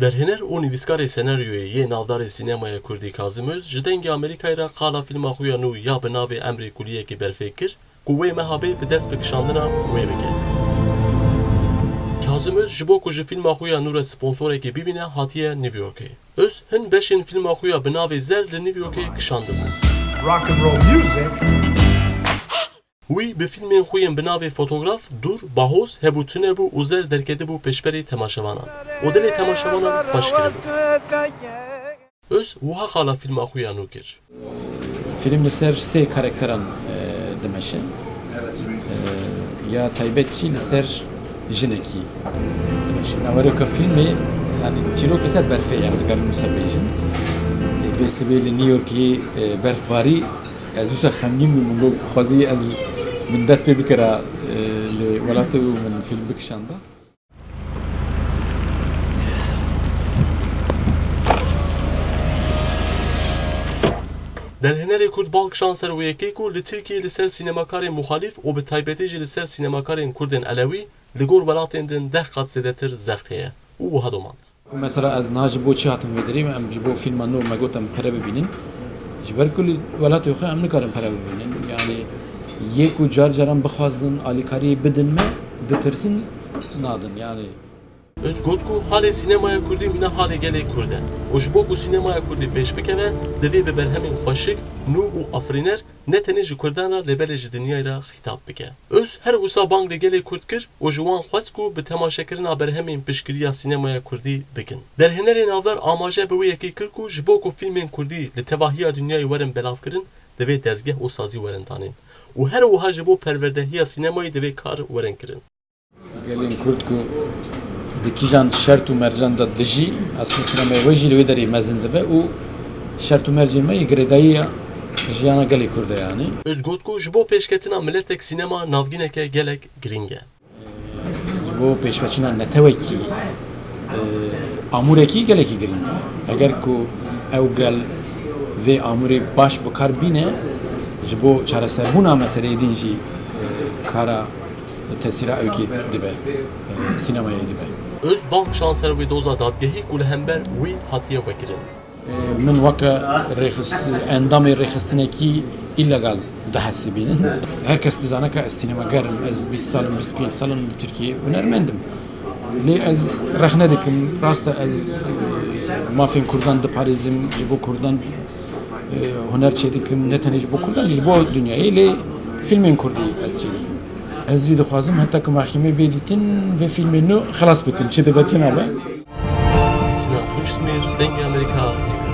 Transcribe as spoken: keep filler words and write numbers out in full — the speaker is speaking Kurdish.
Derhêner û nivîskarê senaryoyê yê navdarê sînemaya kurdî Kazim Öz ji Dengê Amerîkayê re qala fîlma xwe ya nû ya bi navê Emrê Kuliyekî Berfê kir ku wê meha bê bi dest bi kişandina wê bike. Kazim Öz ji bo ku ji fîlma xwe ya nû re sponsorekê bibîne hatiye New Yorkê. Öz hin beşên fîlma xwe ya bi navê Zer li New Yorkê kişandibû. Rock and roll music. Wî bi fîlmên xwe yên bi navê Fotograf, Dûr, Bahoz, Hebû Tunebû û Zer derketibû pêşberî temaşevanan û dilê temaşevanan xweş kiribû. Öz wiha qala fîlma xwe ya nû kir. Fîlm li ser sê karakteran, e, dimeşe. E, ya taybet jî li ser jinekî dimeşe. Navereka fîlmê, yani çîrok li ser berfê ye, em dikarin wisa bêjin. E, vê sibê li New Yorkê, e, berf barî, ez wisa xemgîn bûm, min got, xwezî ez min dest pê bikira, e, li welatê û min fîlm bikişanda. Derhênerê Kurd bal kişand ser wê yekê ku li Tirkiyeyê li ser sînemakarên muxalîf û bi taybetî jî li ser sînemakarên Kurdên Elewî li gor welatên din deh qat zêdetir zext heye û wiha domand. Mesela ez niha ji bo çi hatim vê derê? Em ji bo fîlma nû me got em pere bibînin. Ji ber ku li welatê xwe em nikarin pere bibînin. Yani yê ku car caran bixwazin alîkariyê bidin me, ditirsin, nadin. Yani Öz got ku halê sînemaya kurdî mîna halê gelê Kurd e û ji bo ku sînemaya kurdî pêş bikeve, divê bi berhemên xweşik, nû û afirîner ne tenê ji Kurdan re lê belê ji dinyayê re xîtab bike. Öz her wisa bang li gelê Kurd kir û ji wan xwest ku bi temaşekirina berhemên piştgiriya sînemaya kurdî bikin. Derhênerê navdar amaje bi wê yekê kir ku ji bo ku fîlmên kurdî li tevahiya dinyayê werin belavkirin, divê dezgeh û sazî werin danîn û her wiha ji bo perwerdehiya sînemayê divê kar werin kirin. Gelên Kurd ku di kîjan şert û mercan de dijî, aslında sînemaya we jî li wê derê mezin dibe û şert û mercên me yê girêdayî ya jiyana gelê Kurd e yani. Öz got ku ji bo pêşketina miletek sînema navgîneke gelek girîng e. Ji bo pêşveçûna netewekî, e, amûrekî gelekî girîng e. Eger ku ew gel vê amûrê baş bi kar bîne, ji bo çareserbûna meseleyê din jî, e, kara tesîra ewkê dibe, e, sînemayê dibe. Öz bang şanser wê doza dadgehî ku li hember wî hatiye vekirin. Min weke rêxist-, endamê rêxistinekî îlegal dihesibînin. Her kes dizane ke ez sînemager im, ez bîst sal im, bîst pênc sal im li Tirkiyeyê hunermend im. Lê ez rexne dikim, rast e ez, e, mafên Kurdan diparêzim, ji bo Kurdan, e, huner çêdikim, ne tenê ji bo Kurdan, ji bo dinyayê, lê fîlmên Kurdî ez çêdikim. Ez jî dixwazim heta ku mehkemê bê dîtin vê fîlmê nû xilas bikim, çi dibe çi nabe. Sinan Rûşdimêr, Dengê Amerîka, New York.